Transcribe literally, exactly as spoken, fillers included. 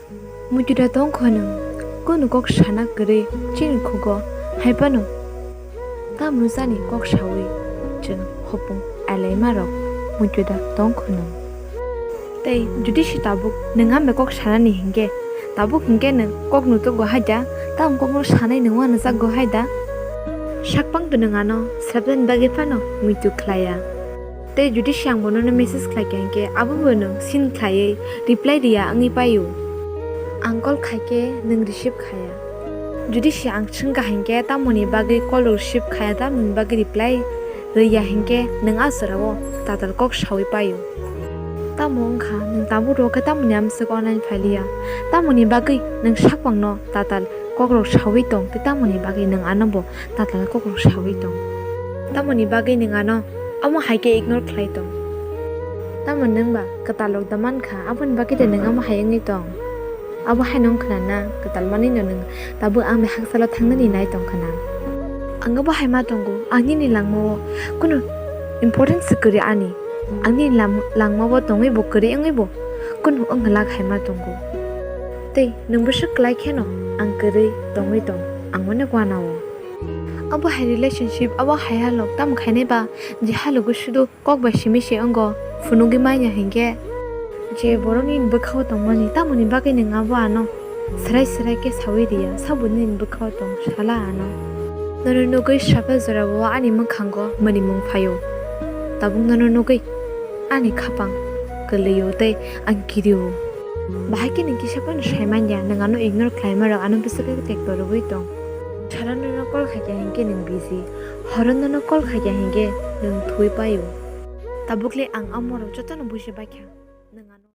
Muitu da tong kho nwng, kunu kok sana kwrwi chini khugo hai phano. Tamo jani kok sawi chwng hopung alaima rok muitu da tong kho nwng. Tei jodi se tabuk nwng ang bai kok sanani hinkhe, tabuk hinkhe nwng kok nutugo hai da, tamo kokno sanai nwng uanajak go hai da. Sakpang to nwng ano swrapnani bagwi phano muitu khlaiya. Tei jodi se ang bono message khlaikha hinkhe, abo bo nwng seen khlaiwi reply riya wngwi paio. Ang call khaikhe nwng receive khaya. Jodi se ang swngkha hinkhe, tamoni bagwi call rok receive khaya, tamoni bagwi reply rwya hinkhe, nwng a jorao tatal kok sawi paio. Tamo wngkha, nwng tabuk rw khe tamoni amswk online phailiya? Tamoni bagwi nwng sakpangno tatal kokrok sawi tong, tei tamoni bagwi nwng ano bo tatal kokrok sawi tong? Tamoni bagwi nwng ano omo hai khe ignore khlai tong? Tamo nwng ba kwtal rok da mankha, aboni bagwi de nwng omo hai wngwi tong? Abo hai nong khna na, kwtal manwi no nwng tabuk ang bai hakchalo thangnani nai tong khna. Ang bo hai ma tongo, ang nini langmao kunu important se kwrwi ani. Ang nini lam-, langmao tongwi bo kwrwi wngwi bo kunu wng glak hai ma tongo. Tei nwng bwswk kwlai kheno ang kwrwi tongwi tong, ang mano uanao. Abo hai relationship, abo hai halok tamo khainai ba, je halogo sudu kok bai simi se wngo, phunugwi manya hinkhe. Je borok nini bwkhao tongmani, tamoni bagwi nwng abo ano swrai swrai khe sawi riya, sabo nini bwkhao tong sala ano. Nono nugwi sapa jorao ani mwkhango mwnimung phaio. Tabuk nono nugwi ani khapang kwlwio tei ang kirio. Bahai khe nwng kisa phano sai manya, nwng ano ignore khlaima rok ano bwswk khe tekto rwui tong. Sara nono call khaikha hinkhe nwng busy, horo nono call khaikha hinkhe nwng thwi paio. Tabukle ang amorok jotono buji baikha.